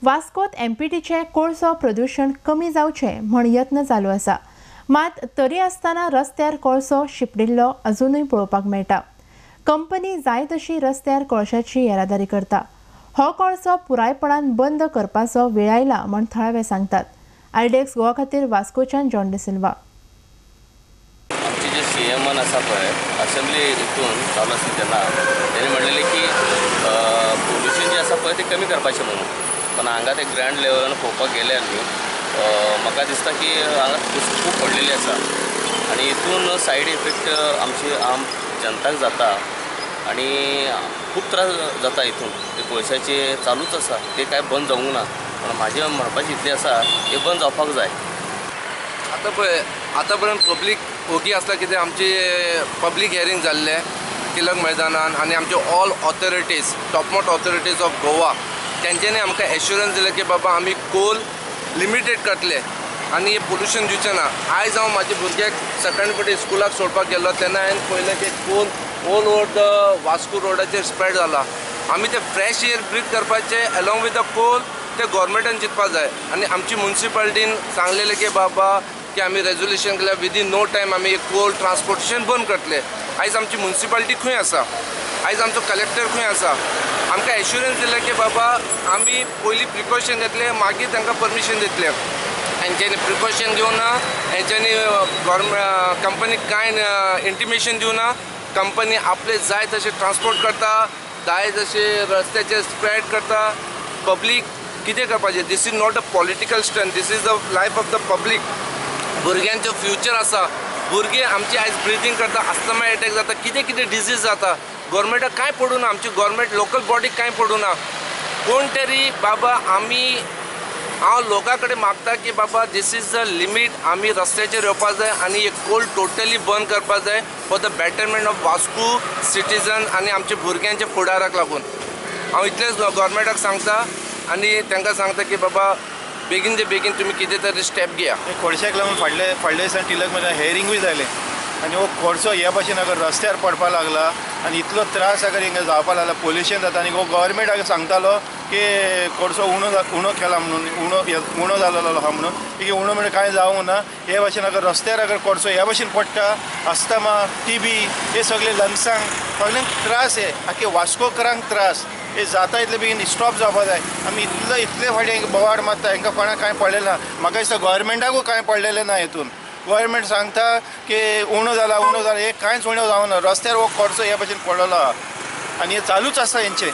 वास्कोत एमपीटीचे कोळसो प्रदूषण कमी जावचें म्हण यत्न चालू आसा, मात तरी आसतना रस्त्यार कोळसो शिपडिल्लो अजूनय पळोवपाक मेळटा। कंपनी जाय तशी रस्त्यार कोळशाची येरादारी करता। हो कोळसो पुरायपणान बंद करपाचो वेळ आयला म्हण थळावे सांगतात। आयडेक्स गोवा खातीर वास्कोच्यान जॉन डिसिल्वा। आमचे जे सीएमन आसा पळय असेंब्ली हितून चालू आसली तेन्ना तेणी म्हणलेलें की पोल्युशन जें आसा पळय तें कमी करपाचें म्हणून, पण हांगा ते ग्रँड लेवलान पळोवपाक गेले न्ही म्हाका दिसता की हांगा खूब पडलेली आसा आनी हितून सायड इफेक्ट आमची आम जनताक जाता आनी खूब त्रास जाता। हितून ते कोळशाचे चालूच आसा, ते कांय बंद जावंक ना, पण म्हाजें म्हणपाचें इतलें आसा हें बंद जावपाक जाय। आतां पळय आतां पर्यंत पब्लीक ओगी आसता कितें आमची पब्लीक हियरींग जाल्लें तिलक मैदानान आनी आमचे all authorities topmost authorities of Goa तेंच्यांनी आमकां एश्युरन्स दिलें की बाबा आमी कोल लिमिटेड करतले आनी पोल्युशन दिवचें ना। आयज हांव म्हाज्या भुरग्याक सकाळी फुडें स्कुलाक सोडपाक गेल्लो तेन्ना हांवें पळयलें की coal all over the Vasco रोडाचेर स्प्रेड जाला। आमी ते फ्रेश एयर ब्रीथ करपाचें एलोंग विथ the कोल ते गोवोरमेंटान चिंतपाक जाय आनी आमची मुन्सिपालिटीन सांगलेलें की बाबा की आमी रेजोल्युशन केल्या विदीन नो टायम आमी कोल ट्रान्सपोर्टेशन बंद करतले। आयज आमची मुन्सिपालिटी खंय आसा, आयज आमचो कलेक्टर खंय आसा? आमकां एश्युरन्स दिलें की बाबा आमी पयलीं प्रिकॉशन घेतले मागीर तांकां परमिशन दितले। हेंच्यांनी प्रिकॉशन घेवना, हेंच्यांनी गोवोरमेंट कंपनीक कांय इंटिमेशन दिवना, कंपनी आपले जाय तशें ट्रान्सपोर्ट करता, जाय तशें रस्त्याचेर स्प्रेड करता। पब्लीक कितें करपाचें? This is not a political stunt, this is the life of the public. भुरग्यांचो फ्युचर आसा, भुरगीं आमची आयज ब्रिथींग करता, अस्थमा एटॅक जाता, कितें कितें डिजीज जाता। गोवोरमेंटाक कांय पडूं ना, आमची गोवोरमेंट लोकल बॉडीक कांय पडूं ना। कोण तरी बाबा आमी हांव लोकां कडेन मागता की बाबा this is the limit, आमी रस्त्याचेर येवपा जाय आनी एक कोल टोटली बंद करपा जाय for the betterment of Vasco citizen आनी आमच्या भुरग्यांच्या फुडाराक लागून। हांव इतलेंच गोवोरमेंटाक सांगता आनी तांकां सांगता की बाबा बेगीन ते बेगीन तुमी कितें तरी स्टेप घेया। कोळशाक लागून फाटले फाटले दिसान टिलक मैदान हेरिंगूय जालें आनी हो कोळसो हे भाशेन अगर रस्त्यार पडपाक लागला आनी इतलो त्रास अगर हिंगा जावपाक लागला, पोल्युशन जाता आनी हो गव्हर्मेंट सांगतालो की कोळसो उणो उणो केला म्हणून, उणो उणो जालेलो आहा म्हणून, की उणो म्हणजे कांय जावंक ना। हे भाशेन अगर रस्त्यार अगर कोळसो हे भाशेन पडटा, अस्थमा, टीबी हे सगळे लंग्सांक सगळ्यांक त्रास हे आख्खे वास्कोकरांक त्रास हे जाता इतले बेगीन स्टॉप जावपा जाय। आमी इतले इतले फावटी हांकां बोवाळ मारता, हांकां कोणाक कांय पडलें ना। म्हाका दिसता गव्हर्मेंटाकूय कांय पडलेलें ना हितून। गव्हर्मेंट सांगता की उणो जाला उणो जाला, हे कांयच उणो जावना। रस्त्यार हो कोळसो हे भाशेन पडलेलो आहा आनी हे चालूच आसा हेंचें।